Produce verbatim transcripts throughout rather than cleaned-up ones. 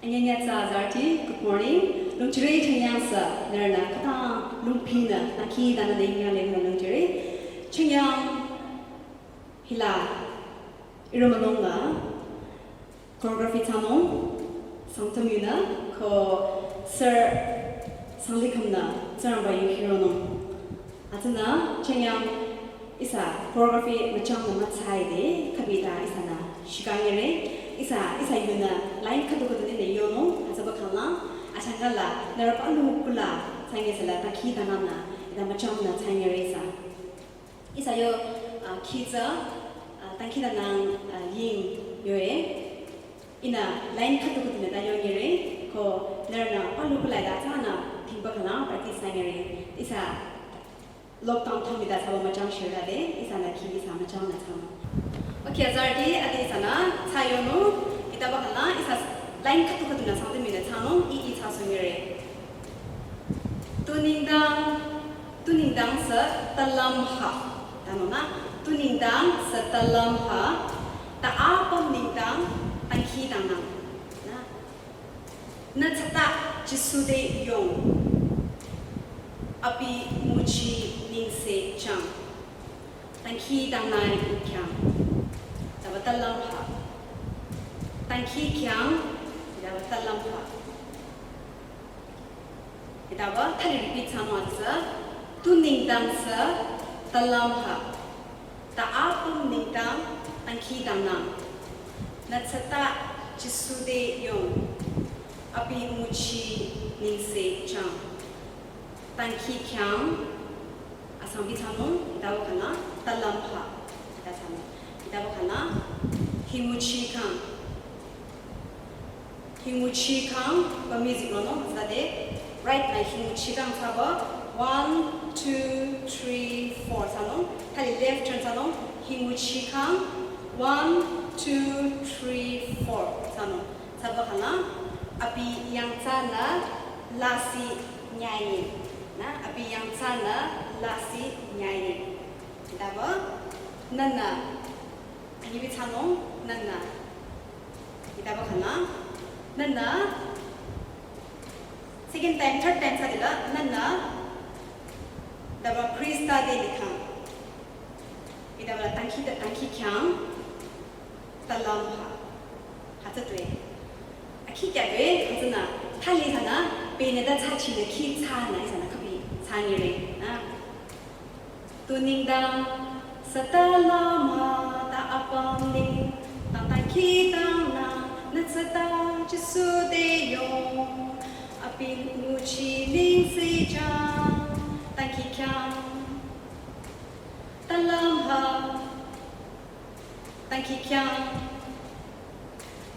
Anyanya tsa azarüti, good morning. Lungchire chanyang sü, nührünü khütang lungpinü, aki dana nengya lengna lungchire. Chanyang hila iromanong la choreography thsanung, Sangtamyunü, ko sir Sanglikhümnü, Tsingrangba yu hironung. Hütsünü, chanyang ihsa choreography müchangnü mütsaide, khübita ihsanü shikangere, ihsa, ihsa yunü line khüdu khüdu nine yonung, hütsüba khanglang, achangkala, nührü palu kula, tsangye sela, taki tananü, ita müchangnü tsangere ihsa. Ihsa yo, ah, khi tsü, ah, tangki tanang, ah, ying yoe. Ihnü line khüdu khüdu nü ta yongere, ko nührünü palu kulai da tsünü thingba khanglang practice sangere. Ihsa lockdown thami da sabo müchang shirade, ihsanü khi ihsa müchangnü thsanung. Okay, azarüti, ade ihsanü thsa yonung, hitaba khanglang, ihsa line khüdu khüdu nü Sangtamyunü thsanung, i i thsa songere. Tu nengdang, tu nengdang sü ta lümha. Tanunü, tu nengdang sü ta lümha, ta apüm nengdang, tangki tanang. Nü, nü tsata Jisu te yong, abi nguchi nengse chang. Tangki tanang khyang, taba ta lümha. Tangki khyang, taba ta lümha. Hitaba thali repeat thsanung atsü, tu nengdang sü ta lümha, ta apüm nengdang tangki tanang. Nü tsata Jisu te yong, abi nguchi nengse chang. Tangki khyang, asangbi thsanung, hitaba khanglang, ta lümha, hita thsanung. Hitaba khanglang, hi nguchi khyang. Hi nguchi khyang, ba music ronung, zade, right nü hi nguchi khyang thsaba, one, two, three, four thsanung, thali left turn thsanung, hi nguchi khyang, one, two, three, four thsanung. Thsaba khanglang, abi yangthsanü lasih nyaye. Nü, abi yangthsanü lasih nyaye. Hitaba, nünü, anyibi thsanung, nünü. Hitaba khanglang, nünü, second time, third time thsadila, nünü, hitaba Khrista te likhang. Hitaba tangki ta, tangki khyang, ta lümha. Hütsü tue. Akhi kya tue, hütsünü, thali ihsanü, pene ta thsachinü khi thsanü, ihsanü khübi thsangere, nü. Tu nengdang, sü ta lümha ta apüm neng, tang tangki tanang, nü tsata Jisu te yong, abi nguchi nengse chang, tangki khyang, ta lümha, tangki khyang,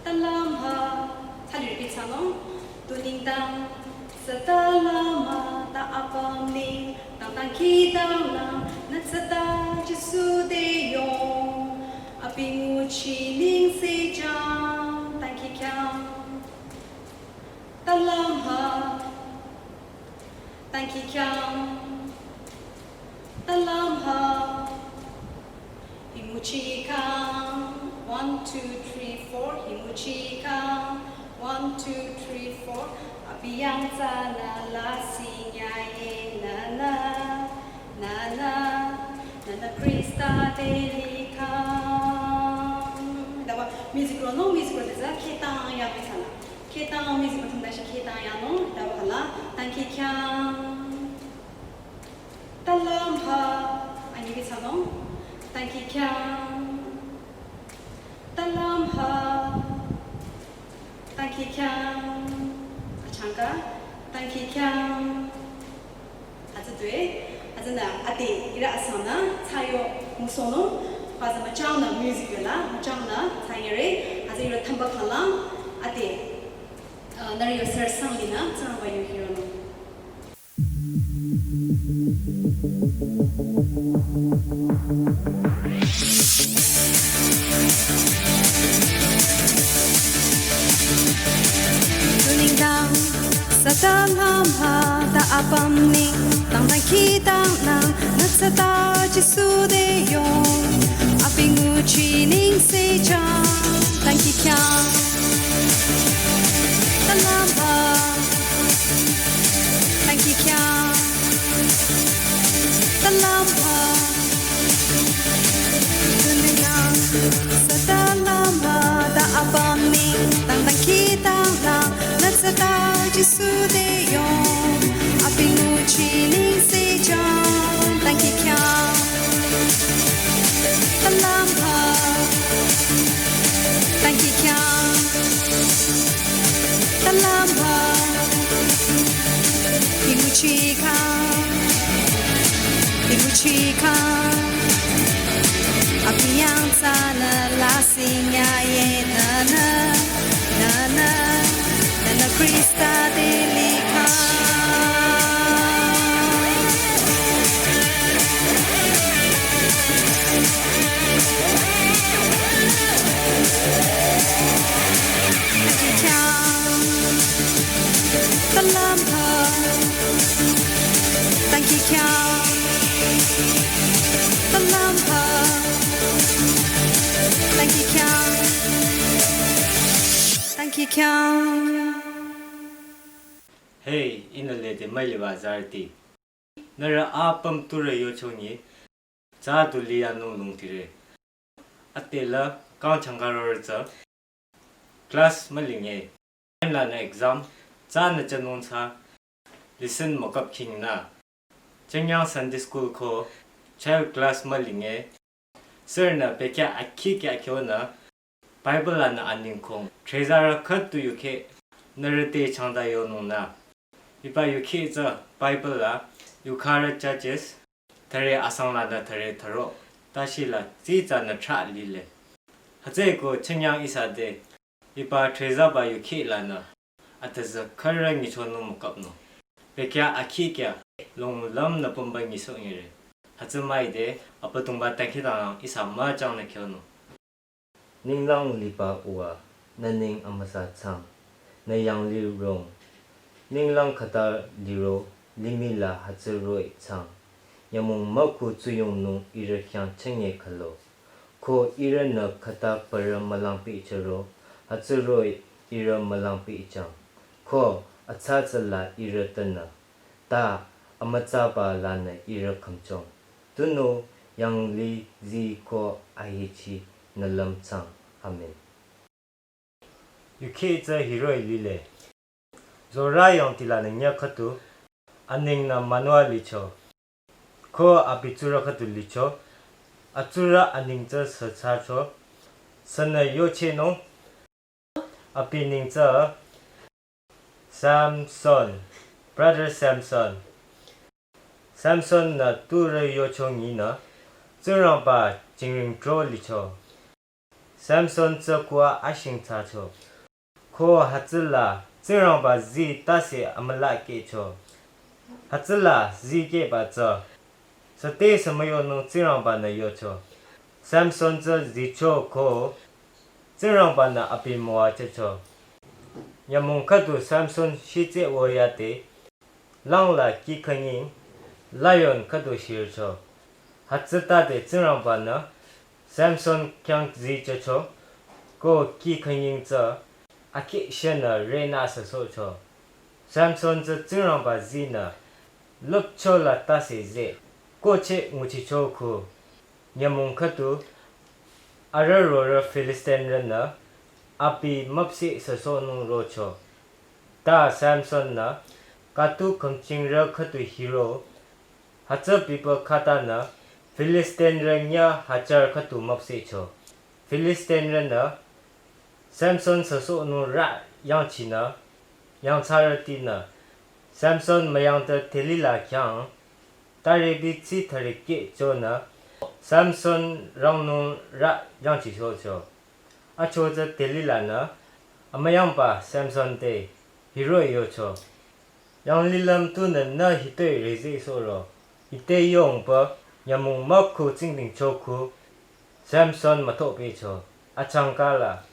ta lümha, thali repeat thsanung, tu nengdang, sü ta lümha, ta apüm neng, tang tangki tanang, nü tsata Jisu te yong, abi nguchi nengse chang, tangki khyang, ta lümha, tangki khyang, ta lümha, hi nguchi khyang, one, two, three, four, hi nguchi khyang, one, two, three, four, abi yangthsanü lasih nyaye nünü, nünü, nünü Khrista te likhang. Hitaba music ronung, music ronung tsü khetang ya bisana. Khetang music müthung dashi khetang yanung, hitaba khanglang, tangki khyang. Ta lümha, anyibi thsanung, tangki khyang. Ta lümha, tangki khyang. Achangka, tangki khyang. Hütsü tue, hütsünü, ade, ihrü asangnü, thsayo, ngusohnung, hütsü müchangnü music yola, müchangnü, thsangere, hütsü ihrü thamba khanglang, ade, uh, nührü yo sir Sanglinü, Tsingrangba yu hironung. Tu nengdang, sü ta lümha ta apüm neng, tang tangki tanang, nü tsata Jisu te yong, abi nguchi nengse chang, tangki khyang. Jisu te yong, abi nguchi ningse jang, dangkhidangnang. Talampa, dangkhidangnang. Talampa, imuchika, imuchika. Abi yang tsünü la sinya ye nünü, nünü, nünü Khrista te likha. Dangkhidangnang. Talampa. Dangkhidangnang. Talampa. Dangkhidangnang. Dangkhidangnang. Hey, ihnü lede müliba zarüti. Nührü apüm turü yochongi, tsü tu liyanung lungtire. Ade la kang changkarorü tsü class mülinge. Lanü exam, tsünü chanung tsü lesson mükap khingnü. Chenyang Sunday school ko child class mülinge. Sir nü bekhyah akhi kya kyonü Bible lanü aningkong. Trezarü khüdu yukheh nührü te changda yonungnü. Hiba yukheh tsü Bible la yukharü Judges, thüre asang lanü thüre thüro, tashi la tsitsanü trah lile. Hütsüeko chenyang ihsa te, hiba trezaba yukheh lanü, atüzü khürü nyichonung mükapnung. Bekhyah akhi kya, longlümnü pümba nyisohnyire. Hütsü müide, Abüdongba dangkhidangnang ihsa müchangnü kyonung. Ninglang liba Uwa, nü neng amüsa thsang, nü yanglih rong. Ninglang khüta liro, limih la hütsü roh-i thsang. Nyümong mükhu tsuyongnung ihrü khyang chünye khülo. Ko ihrünü khüta parü mülangpehchoro, hütsü roh-i ihrü mülangpehchang. Ko atsa tsü la ihrü tünü, ta amütsaba lanü ihrü khümchong. Tunüo yanglih zii ko ahechi nü lümchang. Amen. Yukheh tsü hiroh-i lile. Zora yangdi lanü nyüh khüdu, aningnü Manoa licho. Ko abi tsurü khüdu licho. Atsurü aning tsü sü thsacho. Sünü yochehnung. Abi neng tsü Samson, Brother Samson. Samson-nü turü yochonginü, Tsingrangba jingring tro licho. Samson tsü kuwa ashing thsacho. Ko hütsüla Tsingrangba zii tase amüla kehcho. Hütsüla zii kehba tsü, süte sü müyonung Tsingrangba-nü yocho. Samson tsü zicho ko Tsingrangba-nü abi müwajücho. Nyümong khüdu Samson shitse woyade, langla kih khünying, lion khüdu shircho. Hütsütade Tsingrangba-nü Samson khyang zii jücho, ko kih khünying tsü akhi shenü renü süsohcho. Samson tsü Tsingrangba ziinü lüpcho la tase ze, ko che nguchicho khu. Nyümong khüdu arüh rorüh Filistinrünü abi müpseh süsohnung rocho. Ta Samson-nü khüdu khümchingrü khüdu hiro, hütsü bipa khatanü Filistinrü nyüh hajar khüdu müpsehcho. Filistinrünü Samson süsohnung rü yangchinü, yangthsarütinü Samson müyangtü Delila khyang taribi tsitari kehchonü Samson rangnung rü yangchisohcho. Achotsü Delila-nü amüyangba Samson te hiroh-i yocho. Yanglilüm tunü nü hitoi rezehsohro. Hite yongba nyümong mükhu tsingdhingcho khu Samson müthohpehcho. Achangkala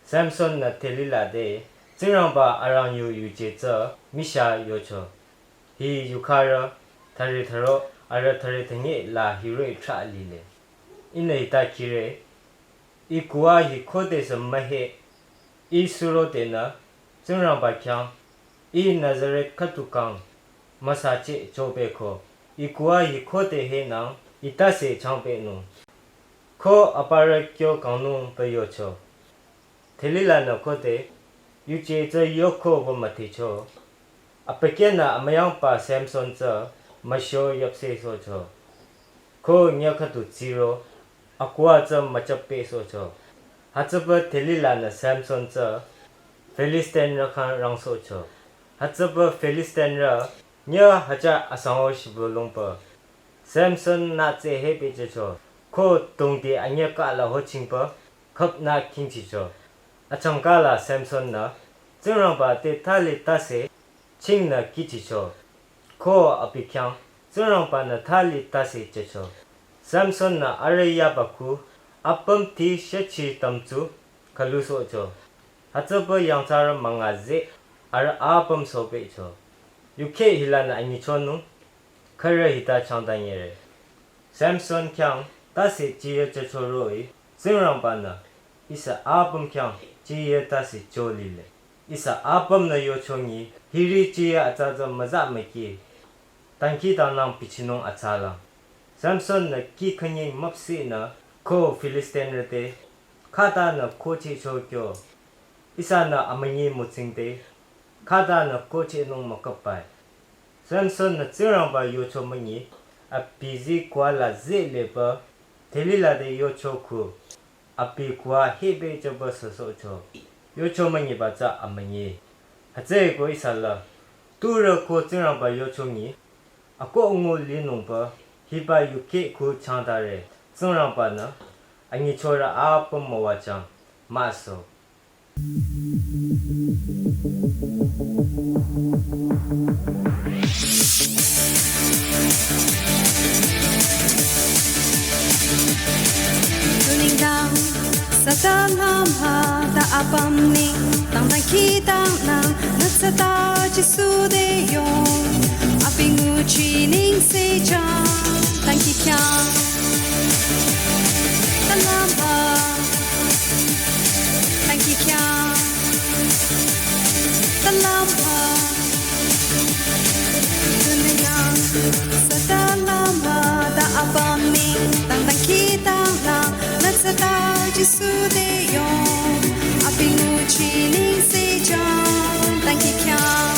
Samson-nü Delila te Tsingrangba arang yu yuje tsü misha yocho. Hi yukharü thüre thüro arüh thüre thünye la hiroh-i trah lile. Ihnü hita khire, I kuwa hi khodesü mühe, I surodenü Tsingrangba khyang, I Nazaret khüdu kang müsacheh chobeko, I kuwa hi khode henang I tase changpehnung. Ko aparü kyo kangnung pü yocho. Delila-nü khode yuje tsü yoko wü müdhecho. Abükyünü amüyangba Samson tsü müsho yüpsehsohcho. Ko nyü khüdu tsiro, akowa tsü müchapehsohcho. Hütsüpü Delila-nü Samson tsü Filistinrü khyang rangsohcho. Hütsüpü Filistinrü nyü hütsü asango shibülungpü Samson nü tsehepehjücho. Ko dongdi anyü kala hochingpü khüpnü khingchicho. Achangkala Samson-nü Tsingrangba te thali tase chingnü kihchicho. Ko abi khyang Tsingrangba-nü thali tase jücho. Samson-nü arüh yaba khu apüm ti shüchi tamtsu khülusohcho. Hütsüpü yangthsarü münga zeh arüh apüm sopehcho. Yukheh hilanü anyichonung khürü hita changtanyere. Samson khyang tase jiyü jücho roh-i, Tsingrangba-nü ihsa apüm khyang jiyü tase jolile. Ihsa apümnü yochongi hiri jiyü atsa tsü müza müki. Dangkhidangnang bichinung atsalang. Samson-nü kih khünying müpsehnü ko Filistinrü te khütanü kohchehcho kyo. Ihsanü amünyi mütsingde khütanü kohchehnung müküpbai. Samson-nü Tsingrangba yocho münyi, abi zii kuala zeh lepü Delila te yocho khu, abi kuwa hepehjüpü süsohcho. Yocho münyiba tsü amünyi. Hütsüeko ihsa la turü ko Tsingrangba yochongi akoh ngu linungpü hiba yukheh khu changtare. Tsingrangba-nü anyichorü apüm müwajüng. Müso. Tunengdang Satan lümba ta apüm nengdang dangkhidangnang nü tsüta Jisu te yong. Abi nguchi nengsejang dangkhikhang. Ta lümba dangkhikhang. Ta lümba tunengdang Satan lümba ta apüm nengdang dangkhidangnang nü tsüta Jisu te yong. Abi nguchi nengsejang dangkhikhang.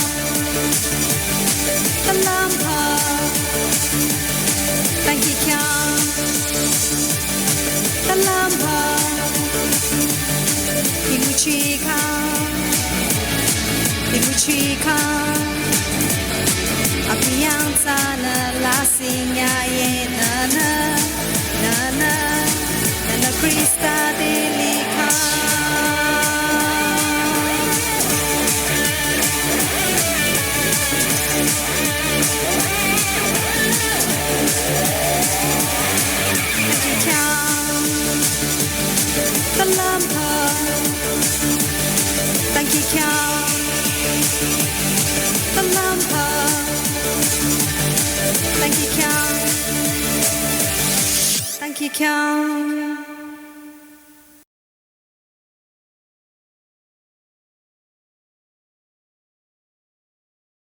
Ta lümba dangkhikhang. Ta lümba, imuchikha, imuchikha. Abi yangthsanü lasih nyaye nünü, nünü, nünü Khrista te likha. Dangkhikhang. Ta lümba. Dangkhikhang. Ta lümba. Dangkhikhang. Dangkhikhang.